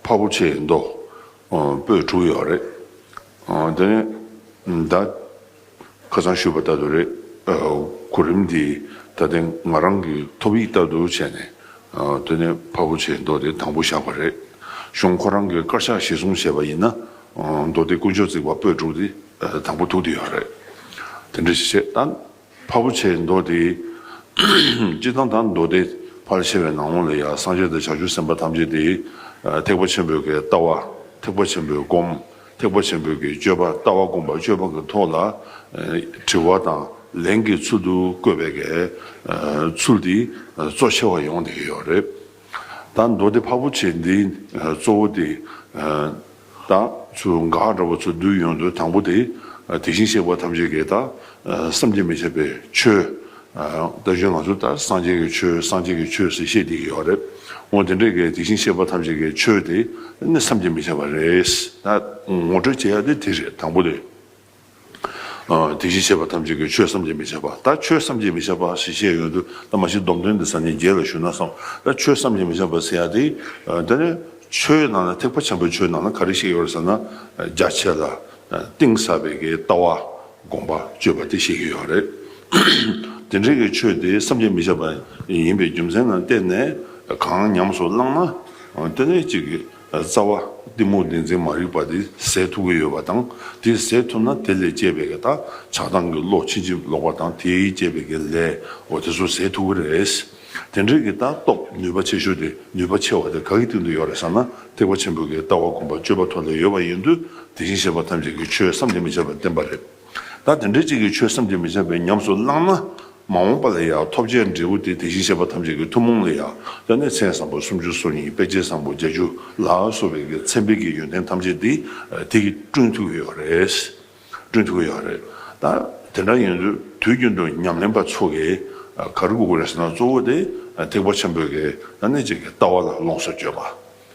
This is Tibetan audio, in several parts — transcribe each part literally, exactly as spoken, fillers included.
འཕགས་པོ་ཆེའི་མདོ་ཨ་པོད་དྲུག་ཡོད་རེད། ཨ་དེ་ནས་ད་ཁ་སང་ཞུས་པ་ལྟར་དུ་རེད། ཨ་གོ་རིམ་འདི་ད་ལྟ་ང་རང་གི་ཐོབ་ཡིག་ལྟར་དུ་བྱས་ནས་ཨ་དེ་ནས་འཕགས་པོ་ཆེའི་མདོ་དེ་དང་པོ་བཞག་པ་རེད། གཞུང་ཁོ་རང་གི་དཀར་ཆག་གཞིར་བཟུང་བྱས་པ་ཡིན་ན་ཨ་མདོ་སྡེ་དཀོན་མཆོག་བརྩེགས་པ་པོད་དྲུག་དེ་ཨ་དང་པོ་ཐུག་བསྡད་ཡོད་རེད། དེ་འདྲ་ཞིག་བྱས་ད། འཕགས་པོ་ཆེའི་མདོ་དེ། སྤྱིར་བཏང་ད་མདོ་སྡེ་ཕལ་ཆེ་བའི་ནང་ལོགས་ལ་ཡང་སངས་རྒྱས་དང་བྱང་ཆུབ་སེམས་དཔའ་ཐམས་ཅད་དེ། ཐེག་པ་ཆེན་པོའི་གི་ལྟ་བ། ཐེག་པ་ཆེན་པོའི་སྒོམ། ཐེག་པ་ཆེན་པོའི་གི་སྤྱོད་པ། ལྟ་བ་སྒོམ་པ་སྤྱོད་པ་གི་ཐོག་ལ། དྲི་བ་དང་ལན་གྱི་ཚུལ་དུ་བཀོད་པའི་གི། ཚུལ་དེ་གཙོ་ཆེ་བ་ཡོང་བསྡད་ཀྱི་ཡོད་རེད། ད་མདོ་སྡེ་འཕགས་པོ་ཆེ་འདི་གཙོ་བོ་དེ། ད་ཚུར་འགག་འདྲ་བོ་ཚུར་བསྡུས་ཡོང་དུས་དང་པོ་དེ་དེ་བཞིན་གཤེགས་པ་ཐམས་ཅད་ཀྱི་ད་བསམ་གྱིས་མི་ཁྱབ་པའི་ཆོས། ད་གཞན་ང་ཚོ་ད་སངས་རྒྱས་ཀྱི་ཆོས། སངས་རྒྱས་ཀྱི་ཆོས་ཟེར་བཤད་བསྡད་ཀྱི་ཡོད་རེད། འོ་དེ་འདྲས་ཀྱི་དེ་བཞིན་གཤེགས་པ་ཐམས་ཅད་ཀྱི་ཆོས་དེ་ནི་བསམ་གྱིས་མི་ཁྱབ་པ་རེད། ད་ངོ་སྤྲོད་བྱེད་ཡ་དེ་དེ་རེད། དང་པོ་དེ། ཨ་དེ་བཞིན་གཤེགས་པ་ཐམས་ཅད་ཀྱི་ཆོས་བསམ་གྱིས་མི་ཁྱབ་པ། ད་ཆོས་བསམ་གྱིས་མི་ཁྱབ་པ་ཞེས་བཤད་ཡོང་དུས་ད་མ་གཞི་སྡོམ་དོན་འདི་ས་ནས་རྒྱས་ལ་ཞུས་ན་བསམ། ད་ཆོས་བསམ་གྱིས་མི་ཁྱབ་པ་ཟེར་ཡ་དེ་ཨ་དེ་ནི་ཆོས་ནང་ལ་ཐེག་པ་ཆེན་པོའི་ཆོས་ནང་ལ་ག་རེ་བཤད་ཡོད་རེད་ཟེར་ན། རྒྱ་ཆེ་ལ་གཏིང་ཟབ་པའི་གི་ལྟ་བ་སྒོམ་པ་སྤྱོད་པ་དེ་བཤད་ཀྱི་ཡོད་རེད། དེ་འདྲའི་གི་ཆོས་དེ་བསམ་གྱིས་མི་ཁྱབ་པ་ཡིན་པའི་རྒྱུ་མཚན་ལ་བརྟེན་ནས་གང་ཉམས་སུ་བླངས་ན་དེ་ནས་ཅིག་གི་རྩ་བ་གཏི་མུག་བདེན་འཛིན་མ་རིག་པ་དེ་ཟད་ཐུབ་ཀྱི་ཡོད་པ་དང་། དེ་ཟད་ཐུབ་ན་དེ་ལས་སྐྱེས་པའི་གི་ད་ཆགས་སྡང་གི་བློ་ཕྱིན་ཅི་ལོག་པ་དང་། དེས་སྐྱེས་པའི་གི་ལས་འོ་དེ་ཚོ་ཟད་ཐུབ་ཀྱི་རེད། དེ་འདྲའི་གི་ད་སྟོབས་ནུས་པ་ཆེ་ཤོས་དེ་ནུས་པ་ཆེ་བ་དེ་ག་གི་སྟེང་དུ་ཡོད་རེད་ཟེར་ན། ཐེག་པ་ཆེན་པོའི་གི་ལྟ་བ་སྒོམ་པ་སྤྱོད་པ་ཐོག་ལ་ཡོད་པ་ཡིན་དུས་དེ་བཞིན་གཤེགས་པ་ཐམས་ཅད་ཀྱི་ཆོས་བསམ་གྱིས་མི་ཁྱབ་པ་བསྟན་པ་རེད། ད་དེ་འདྲའི་ཅིག་གི་ཆོས་བསམ་གྱིས་མི་ཁྱབ་པའི་ཉམས་སུ་བླངས་ན། མ་འོངས་པ་ལ་ཡང་ཐོབ་བྱའི་འབྲས་བུ་དེ་དེ་བཞིན་གཤེགས་པ་ཐམས་ཅད་ཀྱི་ཐུན་མོང་ལ་ཡང་ད་ནི་མཚན་བཟང་པོ་སུམ་ཅུ་སོ་གཉིས། དཔེ་བྱད་བཟང་པོ་བརྒྱད་ཅུ་ལ་སོགས་པའི་གི་མཚན་དཔེ་གི་ཡོན་ཏན་ཐམས་ཅད་དེ་དེ་གིས་བསྐྲུན་ཐུབ་ཀྱི་ཡོད་རེད། བསྐྲུན་ཐུབ་ཀྱི་ཡོད་རེད། ད་དེ་འདྲ་ཡིན་དུས་དུས་རྒྱུན་དུ་ཉམས་ལེན་པ་ཚོ་གིས་ག་རེ་དགོས་ཀྱི་རེད་ཟེར་ན། གཙོ་བོ་དེ་ཐེག་པ་ཆེན་པོའི་གི་ད་ནི་ཅིག་གི་ལྟ་བ་ལ་ལོངས་སུ་སྤྱོད་པ།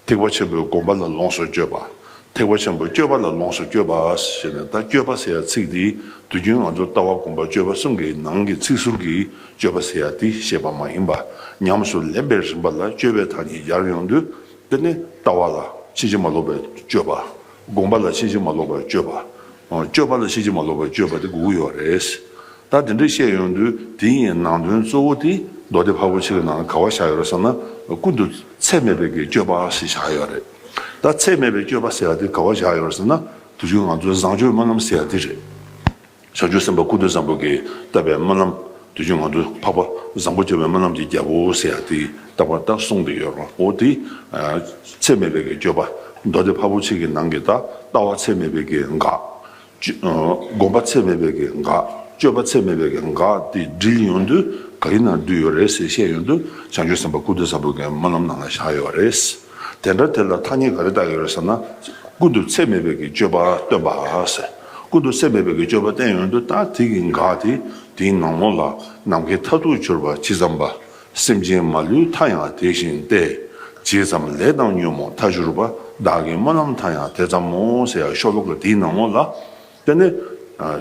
ཐེག་པ་ཆེན་པོའི་སྒོམ་པ་ལ་ལོངས་སུ་སྤྱོད་པ། ཐེག་པ་ཆེན་པོའི་སྤྱོད་པ་ལ་ལོངས་སུ་སྤྱོད་པ་ཞེས་ནས། ད་སྤྱོད་པ་ཟེར་ཡ་ཚིག་འདི་དུས་རྒྱུན་ང་ཚོ་ལྟ་བ་སྒོམ་པ་སྤྱོད་པ་གསུམ་གྱི་ནང་གི་ཚིག་ཟུར་གྱི་སྤྱོད་པ་ཟེར་ཡ་དེ་བཤད་པ་མ་ཡིན་པ། ཉམས་སུ་ལེན་པའི་རིམ་པ་ལ་སྤྱོད་པའི་ཐ་སྙད་སྦྱར་ཡོང་དུས་དེ་ནི་ལྟ་བ་ལ་ཕྱིན་ཅི་མ་ལོག་པའི་སྤྱོད་པ། སྒོམ་པ་ལ་ཕྱིན་ཅི་མ་ལོག་པའི་སྤྱོད་པ། སྤྱོད་པ་ལ་ཕྱིན་ཅི་མ་ལོག་པའི་སྤྱོད་པ་དེ་དགོས་ཀྱི་ཡོད་རེད། ད་དེ་འདྲ་བཤད་ཡོང་དུས་དེ་ཡི་ནང་དོན་གཙོ་བོ་དེ་མདོ་སྡེ་འཕགས་པོ་ཆེ་གི་ནང་ལ་ག་པར་བཞག་ཡོད་རེད་ཟེར་ན། ཀུན་ཏུ་ཚད་མེད་པའི་གི་སྤྱོད་པ་ཞེས་བཞག་ཡོད་རེད། ད་ཚད་མེད་པའི་སྤྱོད་པ་ཟེར་ཡ་དེ་ག་པར་བཞག་ཡོད་རེད་ཟེར་ན། དུས་རྒྱུན་ང་ཚོའི་བཟང་སྤྱོད་སྨོན་ལམ་ཟེར་ཡ་དེ་རེད། བྱང་ཆུབ་སེམས་དཔའ་ཀུན་ཏུ་བཟང་པོ་གིས་བཏབ་པའི་སྨོན་ལམ། དུས་རྒྱུན་ང་ཚོ་འཕགས་པ་བཟང་པོ་སྤྱོད་པའི་སྨོན་ལམ་གྱི་རྒྱལ་པོ་ཟེར་ཡ་དེ་ད་བར་ད་གསུངས་ཏེ་ཡོད་རེད། འོ་དེ་ཚད་མེད་པའི་གི་སྤྱོད་པ། མདོ་སྡེ་འཕགས་པོ་ཆེ་གི་ནང་གི་ད་ལྟ་བ་ཚད་མེད་པའི་གི་འགག་སྤྱོད་ཨ་སྒོམ་པ་ཚད་མེད་པའི་གི་འགག་སྤྱོད་པ་ཚད་མེད་པའི་གི་འགག་དེ་དྲིལ་ཡོང་དུས་ག་གི་ནང་བསྡུས་ཡོད་རེད་ཟེར་བཤད་ཡོང་དུས། བྱང་ཆུབ་སེམས་དཔའ་ཀུན་ཏུ་བཟང་པོ་གི་སྨོན་ལམ་ནང་ལ་བཞག་ཡོད་རེད། དེ་འདྲ་དེ་ལ་ཐ་སྙད་ག་རེ་བཏགས་ཡོད་རེད་ཟེར་ན། ཀུན་ཏུ་ཚད་མེད་པའི་གི་སྤྱོད་པ་སྟོན་པ་ཟེར། ཀུན་ཏུ་ཚད་མེད་པའི་གི་སྤྱོད་པ་བསྟན་ཡོང་དུས། ད་དེ་གི་འགག་དེ་དེའི་ནང་ལོགས་ལ། ནམ་མཁའི་མཐར་ཐུག་གྱུར་པ་ཇི་ཙམ་པ། སེམས་ཅན་མ་ལུས་མཐའ་ཡང་དེ་བཞིན་ཏེ། ཇི་ཙམ་ལས་དང་ཉོན་མོངས་མཐའ་གྱུར་པ། བདག་གི་སྨོན་ལམ་མཐའ་ཡང་དེ་ཙམ་མོ་ཟེར་ཡ་ཤོ་ལོ་ཀ་དེའི་ནང་ལོགས་ལ། དེ་ནི་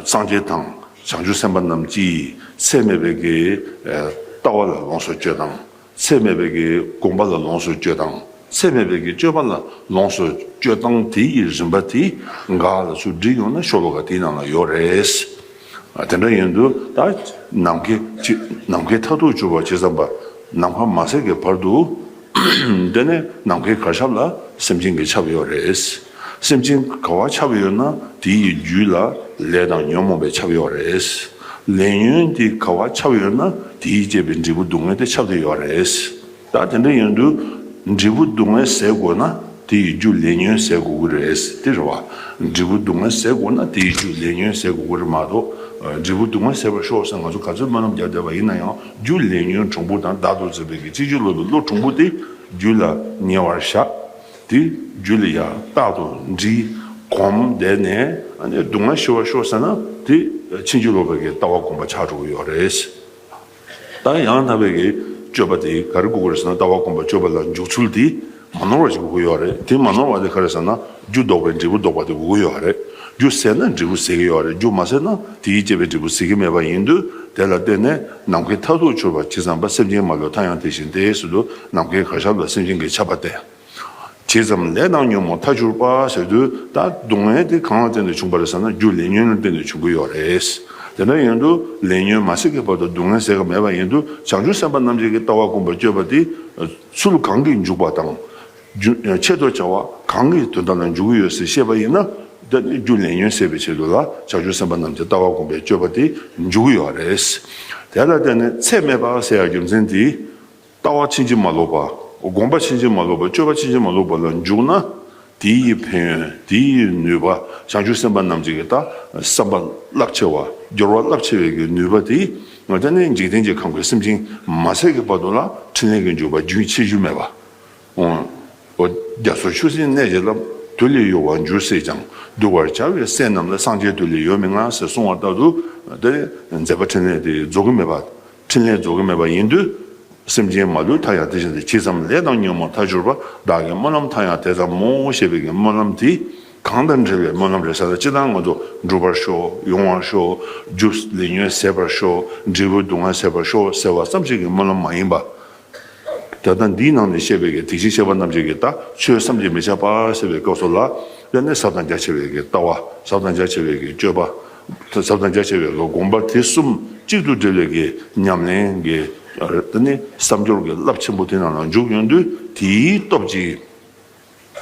སངས་རྒྱས་དང་བྱང་ཆུབ་སེམས་དཔའ་རྣམས་ཀྱིས་ཚད་མེད་པའི་གི་ལྟ་བ་ལ་ལོངས་སུ་སྤྱོད་སྟངས། ཚད་མེད་པའི་གི་སྒོམ་པ་ལ་ལོངས་སུ་སྤྱོད་སྟངས། ཚད་མེད་པའི་གི་སྤྱོད་པ་ལ་ལོངས་སུ་སྤྱོད་སྟངས་དེ་ཡི་རིམ་པ་དེ་འགག་ལ་ཚུར་བསྒྲིལ་ཡོང་ན་ཤོ་ལོ་ཀ་དེའི་ནང་ལ་ཡོད་རེད། དེ་འདྲ་ཡིན་དུས་ད་ནམ་མཁའི་ཅི་ནམ་མཁའི་མཐར་ཐུག་གྱུར་པ་ཇི་ཙམ་པ། ནམ་མཁའ་མ་ཟད་ཀྱི་བར་དུ། དེ་ནས་ནམ་མཁའི་གར་ཞབས་ལ་སེམས་ཅན་གྱིས་ཁྱབ་ཡོད་རེད། སེམས་ཅན་ག་པར་ཁྱབ་ཡོད་ན་དེ་ཡི་རྒྱུད་ལ་ལས་དང་ཉོན་མོངས་པས་ཁྱབ་ཡོད་རེད། ལས་ཉོན་དེ་ག་པར་ཁྱབ་ཡོད་ན་དེ་ཡིས་བསྐྱེད་པའི་འབྲས་བུ་སྡུག་བསྔལ་དེ་ཁྱབ་བསྡད་ཡོད་རེད། ད་དེ་འདྲ་ཡིན་དུས་འབྲས་བུ་སྡུག་བསྔལ་ཟད་དགོས་ན་དེ་ཡི་རྒྱུ་ལས་ཉོན་ཟད་དགོས་ཀྱི་རེད། དེ་རེད་བ། འབྲས་བུ་སྡུག་བསྔལ་ཟད་དགོས་ན་དེ་ཡི་རྒྱུ་ལས་ཉོན་ཟད་དགོས་ཀྱི་རེད་མ་གཏོགས། འབྲས་བུ་སྡུག་བསྔལ་ཟད་པར་ཤོག་ཟེར་ང་ཚོ་ག་ཚོད་སྨོན་ལམ་རྒྱག་བསྡད་པ་ཡིན་ན་ཡང་། རྒྱུ་ལས་ཉོན་གྲུང་པོ་དང་བདག་ཏུ་འཛིན་པའི་གི་ཕྱིན་ཅི་ལོག་པའི་བློ་གྲུང་པོ་དེ་རྒྱུད་ལ་ཉེ་བར་བཞག་དེ་རྒྱུད་ལ་ཡང་རྟག་ཏུ་འདྲིས་གོམས་བསྡད་ནས། ཨ་ནི་སྡུག་བསྔལ་ཞི་བར་ཤོག་ཟེར་ན་དེ་ཕྱིན་ཅི་ལོག་པའི་གི་ལྟ་བ་སྒོམ་པ་ཆགས་འགྲོ་གི་ཡོད་རེད། ད་ཡང་དག་པའི་གི་སྤྱོད་པ་དེ་ག་རེ་དགོས་ཀྱི་རེད་ཟེར་ན། ལྟ་བ་སྒོམ་པ་སྤྱོད་པ་ལ་འཇུག་ཚུལ་དེ་མ་ནོར་བ་ཞིག་དགོས་ཀྱི་ཡོད་རེད། དེ་མ་ནོར་བ་དེ་ག་རེ་ཟེར་ན། རྒྱུ་ལྡོག་པའི་འབྲས་བུ་ལྡོག་པ་དེ་དགོས་ཀྱི་ཡོད་རེད། རྒྱུ་ཟད་ན་འབྲས་བུ་ཟད་ཀྱི་ཡོད་རེད། རྒྱུ་མ་ཟད་ན་དེ་ཡིས་བསྐྱེད་པའི་འབྲས་བུ་ཟད་ཀྱི་མེད་པ་ཡིན་དུས། དེ་ལ་བརྟེན་ནས་ནམ་མཁའི་མཐར་ཐུག་གྱུར་པ་ཇི་ཙམ་པ། སེམས་ཅན་མ་ལུས་མཐའ་ཡང་དེ་བཞིན་ཏེ་ཟེར་དུས། ནམ་མཁའི་གར་ཞབས་ལ་སེམས་ཅན་གྱིས་ཁྱབ་པ་བསྟན། ཇི་ཙམ་ལས་དང་ཉོན་མོངས་མཐའ་གྱུར་པ་ཟེར་དུས། ད་སྡུག་བསྔལ་དེ་གང་ལ་བརྟེན་ནས་བྱུང་བ་རེད་ཟེར་ན། རྒྱུ་ལས་ཉོན་ལ་བརྟེན་ནས་བྱུང་གི་ཡོད་རེད། དེ་འདྲ་ཡིན་དུས་ལས་ཉོན་མ་སྲིད་ཀྱི་བར་དུ་སྡུག་བསྔལ་ཟེར་གི་མེད་པ་ཡིན་དུས། བྱང་ཆུབ་སེམས་དཔའ་རྣམས་ཀྱི་ལྟ་བ་སྒོམ་པར་སྤྱོད་པ་དེ་ཚུལ་གང་གིས་འཇུག་པ་དང་། རྒྱུ་ཆེད་དུ་བྱ་བ་གང་གིས་དོན་དམ་ལ་འཇུག་གི་ཡོད་ཟེར་ཤེས་པ་ཡིན་ན། ད་རྒྱུ་ལས་ཉོན་ཟད་པའི་ཆེད་དུ་ལ་བྱང་ཆུབ་སེམས་དཔའ་རྣམས་ཀྱི་ལྟ་བ་སྒོམ་པའི་སྤྱོད་པ་དེ་འཇུག་གི་ཡོད་རེད། དེ་ལ་བརྟེན་ནས་ཚད་མེད་པ་ཟེར་ཡ་རྒྱུ་མཚན་དེ། ལྟ་བ་ཕྱིན་ཅི་མ་ལོག་པ། སྒོམ་པ་ཕྱིན་ཅི་མ་ལོག་པ། སྤྱོད་པ་ཕྱིན་ཅི་མ་ལོག་པ་ལ་འཇུག་ན། དེའི་ཕན་ཡོན། དེའི་ནུས་པ། བྱང་ཆུབ་སེམས་དཔའ་རྣམས་ཀྱི་ད་བསམ་པ་རླབས་ཆེ་བ། སྦྱོར་བ་རླབས་ཆེ་བའི་གི་ནུས་པ་དེ། ང་ཚོ་ནི་འཇིག་རྟེན་གྱི་ཁམས་ཀྱི་སེམས་ཅན་མ་ཟད་ཀྱི་བར་དུ་ལ་འཕྲིན་ལས་ཀྱི་འཇུག་པ་རྒྱུན་ཆད་རྒྱུ་མེད་པ། འོ། རྒྱ་མཚོ་ཆུ་སྲིན་གནས་བརྒྱད་ལ། དུས་ལས་ཡོལ་བར་འགྱུར་ཟེར་ཀྱང་། འདུལ་བར་བྱ་བའི་སྲས་རྣམས་ལ། སངས་རྒྱས་དུས་ལས་ཡོལ་མི་མངའ་ཟེར་གསུངས་པ་ལྟར་དུ། དེ་མཛད་པ་འཕྲིན་ལས་དེ་རྫོགས་ཀྱི་མེད་པ། འཕྲིན་ལས་རྫོགས་ཀྱི་མེད་པ་ཡིན་དུས། སེམས་ཅན་མ་ལུས་མཐའ་ཡང་དེ་བཞིན་ཏེ། ཇི་ཙམ་ལས་དང་ཉོན་མོངས་མཐའ་གྱུར་པ། བདག་གི་སྨོན་ལམ་མཐའ་ཡང་དེ་ཙམ་མོ་ཞེས་པའི་གི་སྨོན་ལམ་དེ། གང་དང་འབྲེལ་བའི་སྨོན་ལམ་རེད་ཟེར་ན། སྤྱིར་བཏང་ང་ཚོ་འགྲུབ་པར་ཤོག། ཡོང་བར་ཤོག། རྒྱུ་ལས་ཉོན་ཟད་པར་ཤོག། འབྲས་བུ་སྡུག་བསྔལ་ཟད་པར་ཤོག་ཟེར་བ་ཙམ་ཞིག་གི་སྨོན་ལམ་མ་ཡིན་པ། ད་ལྟ་འདིའི་ནང་ནས་བཤད་པའི་གི་ཐེག་ཆེན་སྐྱེས་པ་རྣམས་ཀྱི་གི་ད་ཆོས་བསམ་གྱིས་མི་ཁྱབ་པ་ཟེར་བའི་སྐབས་སུ་ལ། དེ་ནས་ཟབ་དང་རྒྱ་ཆེ་བའི་གི་ལྟ་བ། ཟབ་དང་རྒྱ་ཆེ་བའི་གི་སྤྱོད་པ། ཟབ་དང་རྒྱ་ཆེ་བའི་གི་སྒོམ་པ། དེ་གསུམ་གཅིག་ཏུ་སྒྲིལ་བའི་གི་ཉམས་ལེན་གྱི། དེ་ནི་བསམ་སྦྱོར་གྱི་རླབས་ཆེན་པོ་དེ་ནང་ལ་འཇུག་ཡོང་དུས། དེའི་སྟོབས་ཀྱིས།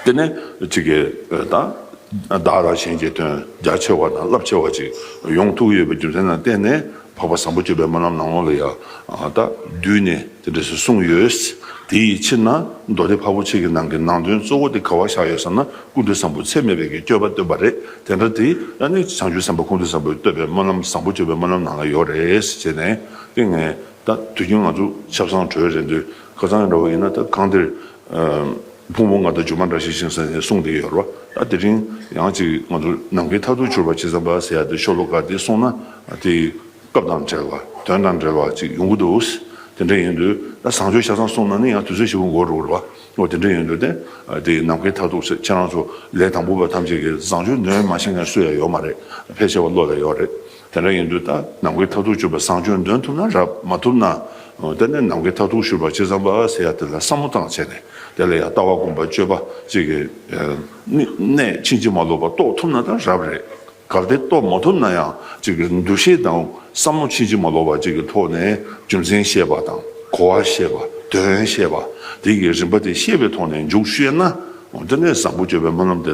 དེ་ནས་ཅིག་གི་ད་བདག་དང་གཞན་གྱི་དོན་རྒྱ་ཆེ་བ་དང་རླབས་ཆེ་བ་ཅིག་ཡོང་ཐུབ་ཡོད་པའི་རྒྱུ་མཚན་ལ་བརྟེན་ནས། འཕགས་པ་བཟང་པོ་སྤྱོད་པའི་སྨོན་ལམ་ནང་ལོགས་ལ་ཡང་ད་བསྡུས་ནས་དེ་འདྲ་ཞིག་གསུངས་ཡོད། དེ་ཡི་ཕྱིར་ན་མདོ་སྡེ་འཕགས་པོ་ཆེ་གི་ནང་གི་ནང་དོན་གཙོ་བོ་དེ་ག་བ་བཞག་ཡོད་ཟེར་ན། ཀུན་ཏུ་བཟང་པོ་ཚད་མེད་པའི་གི་སྤྱོད་པ་སྟོན་པ་རེད། དེ་འདྲ་དེ་ཡང་ནི་བྱང་ཆུབ་སེམས་དཔའ་ཀུན་ཏུ་བཟང་པོས་བསྟོད་པའི་སྨོན་ལམ། བཟང་པོ་སྤྱོད་པའི་སྨོན་ལམ་ནང་ལ་ཡོད་རེད་ཟེར་ནས། དེ་ངས་ད་དུས་རྒྱུན་ང་ཚོ་ཆབ་གསང་གྲོལ་རན་དུས། ཁ་སང་འདྲ་བོ་ཡིན་ན། ད་གང་དེར་ཕུང་པོ་ལྔ་དང་སྒྱུ་མ་བཀྲ་ཤིས་ཤིང་ཟེར་ནས་གསུངས་བསྡད་ཡོད་རེད་བ། ད་དེ་རིང་ཡང་ཅིག་ང་ཚོ་ནམ་མཁའི་མཐར་ཐུག་གྱུར་པ་ཇི་ཙམ་པ་ཟེར་ཡ་དེ་ཤོ་ལོ་ཀ་དེ་གསུངས་ན། དེ་སྐབས་དང་འབྲེལ་བ། དོན་དང་འབྲེལ་བ་ཅིག་ཡོང་གི་འདུག། དེ་འདྲ་ཡིན་དུས་ད་བཟང་སྤྱོད་ཆ་ཚང་གསུངས་ན་ནི་ཡང་དུས་ཚོད་ཞེ་པོ་འགོར་འགྲོ་གི་རེད་བ། འོ། དེ་འདྲ་ཡིན་དུས་དེ། དེ་ནམ་མཁའི་མཐར་ཐུག་ཟེར། ཁྱེད་རང་ཚོ་ལས་དང་པོ་པ་ཐམས་ཅད་ཀྱིས་བཟང་སྤྱོད་ནོན་མ་ཤེས་མཁན་སུ་ཡང་ཡོད་མ་རེད། ཕལ་ཆེ་བ་བློ་ལ་ཡོད་རེད། དེ་འདྲ་ཡིན་དུས་ད་ནམ་མཁའི་མཐར་ཐུག་གྱུར་པ་བཟང་སྤྱོད་འདོན་ཐུབ་ན་རབ། མ་ཐུབ་ན། དེ་ནས་ནམ་མཁའི་མཐར་ཐུག་གྱུར་པ་ཇི་ཙམ་པ་ཟེར་ཡ་དེ་ལ་བསམ་བློ་བཏང་བྱས་ནས། དེ་ལ་ཡང་ལྟ་བ་སྒོམ་པ་སྤྱོད་པ་ཅིག་གི་གནད་ཕྱིན་ཅི་མ་ལོག་པ་རྟོགས་ཐུབ་ན་ད་རབ་རེད། གལ་ཏེ་རྟོགས་མ་ཐུབ་ན་ཡང་ཅིག་གི་འདུ་ཤེས་དང་བསམ་བློ་ཕྱིན་ཅི་མ་ལོག་པ་ཅིག་གི་ཐོག་ནས་རྒྱུ་མཚན་ཤེས་པ་དང་། གོ་བ་ཤེས་པ། དོན་ཤེས་པ། དེ་གི་རིམ་པ་དེ་ཤེས་པའི་ཐོག་ནས་འཇུག་ཤེས་ན། དེ་ནས་བཟང་པོ་སྤྱོད་པའི་སྨོན་ལམ་དེ་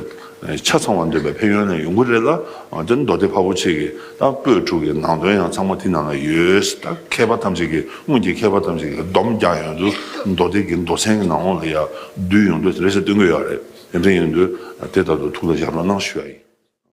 ཆ་ཚང་བ་འདོན་པའི་ཕན་ཡོན་ལ་ཡོང་གི་རེད་ལ། དེ་ནས་མདོ་སྡེ་འཕགས་པོ་ཆེ་གི་ད་པོད་དྲུག་གི་ནང་དོན་ཡང་ཚང་མ་དེ་ནང་ལ་ཡོད། ད་མཁས་པ་ཐམས་ཅད་ཀྱིས། སྔོན་གྱི་མཁས་པ་ཐམས་ཅད་ཀྱིས་སྡོམ་རྒྱག་ཡོང་དུས། མདོ་སྡེ་གི་མདོ་ཚན་གྱི་ནང་ལོགས་ལ་ཡང་བསྡུས་ཡོང་དུས་དེ་འདྲ་ཞིག་སྟོན་གྱི་ཡོད་རེད། དེ་འདྲ་ཡིན་དུས་དེ་ལྟར་དུ་ཐུགས་ལ་བཞག་རོགས་གནང་ཞུ་ཡ་ཡིན།